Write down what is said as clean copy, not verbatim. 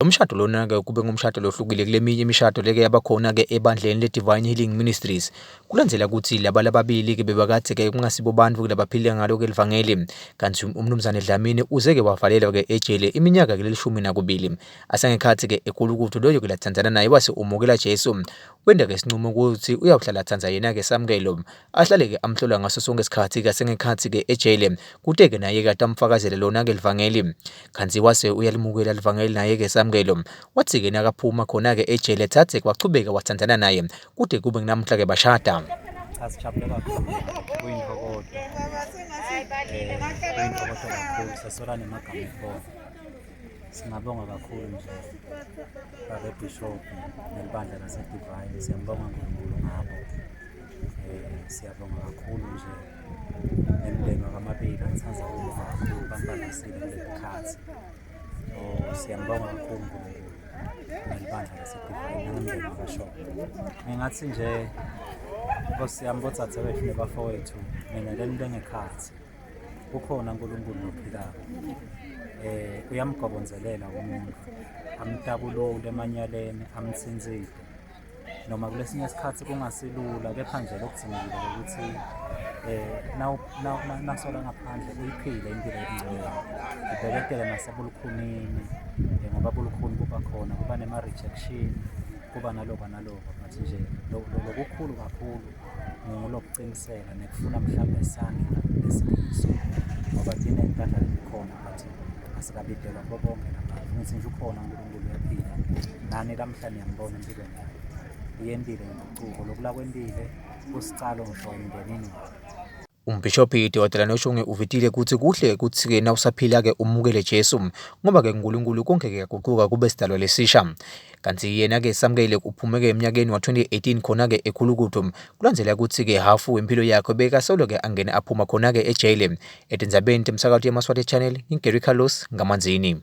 Lo mshado lona-ke kube ngumshado lohlukile kuleminye imishado leke yabakhona-ke ebandleni le-Divine Healing Ministries. Kulandzela ukuthi laba lababili-ke bebakadze-ke kungasibo bantfu labaphila ngalo-ke livangeli. Kantsi umnumzane Dlamini uze-ke wavalelwa-ke ejele iminyaka-ke lelishumi nakubili. Asengekhatsi-ke ekulukutfu loyo-ke latsandzana naye wase umukela Jesu. Wenta-ke sincumo kutsi uyawuhlala atsandza yena-ke Samkelo. Ahlale-ke amhlola ngaso sonkhe sikhatsi-ke asengekhatsi-ke ejele. Kute-ke naye-ke atamfakazela lona-ke livangeli. Kantsi wase uyalimukela livangeli naye-ke Samkelo. Watsi-ke nakaphuma khona-ke ejele tsatse wachubeka watsandzana naye kude kube ngunamuhla-ke bashada. Cha sijabule kakhulu kuyintokoto eh kuyintokoto kakhulu sesola nemagama ekubonga singabonga kakhulu nje babe bishop nelibandla lase-divine siyambonga uNkulunkulu ngabo eh siyabonga kakhulu nje nemndeni wakamabili ngithanda ukubonga kakhulu bambambisile kuleli khathi so siyambonga kakhulu uNkulunkulu nelibandla lase-divine nangomndeni wakashoba ngingathi nje nkosi yami bodzadzewethu nebafowethu mina le nto engekhathi kukhona uNkulunkulu lophilako eh uyamgobonzelela umuntu amtakulule emanyaleni amthintsile noma kulesinye isikhathi kungasilula kepha nje lokudingekile ukuthi eh nasola ngaphandle uyiphile impilo ebungcwele ubheketele nasebulukhunini eh, ngoba bulukhuni kuba khona kuba nema-rejection kuba naloko naloko but nje lokukhulu kakhulu ngulokucinisela nekufuna mhlawumbe isandla lesikiso ngoba thina intandla likhona but asikabidelwa kubo bonke labantu ngithi nje ukhona uNkulunkulu uyaphila nani lamhla niyambona empilweni yakhe uyentile impucuko lokhu lakwentile kusicalo ngisho emndenini wakhe. Umbhishobhi Dr. Noshunge uvetile kutsi kuhle kutsi-ke nawusaphila-ke umukele Jesu ngoba-ke uNkulunkulu konke kuyaguquka kube sidalwa lesisha. Kantsi yena-ke Samkele uphume-ke emnyakeni wa-2018 khona-ke ekhulukuthu kulandzela kutsi-ke hhafu wemphilo yakhe bekasolo-ke angena aphuma khona-ke ejele. Etindzabeni temsakato yeMaswati Channel, ngingu-Gary Carlos ngaManzini.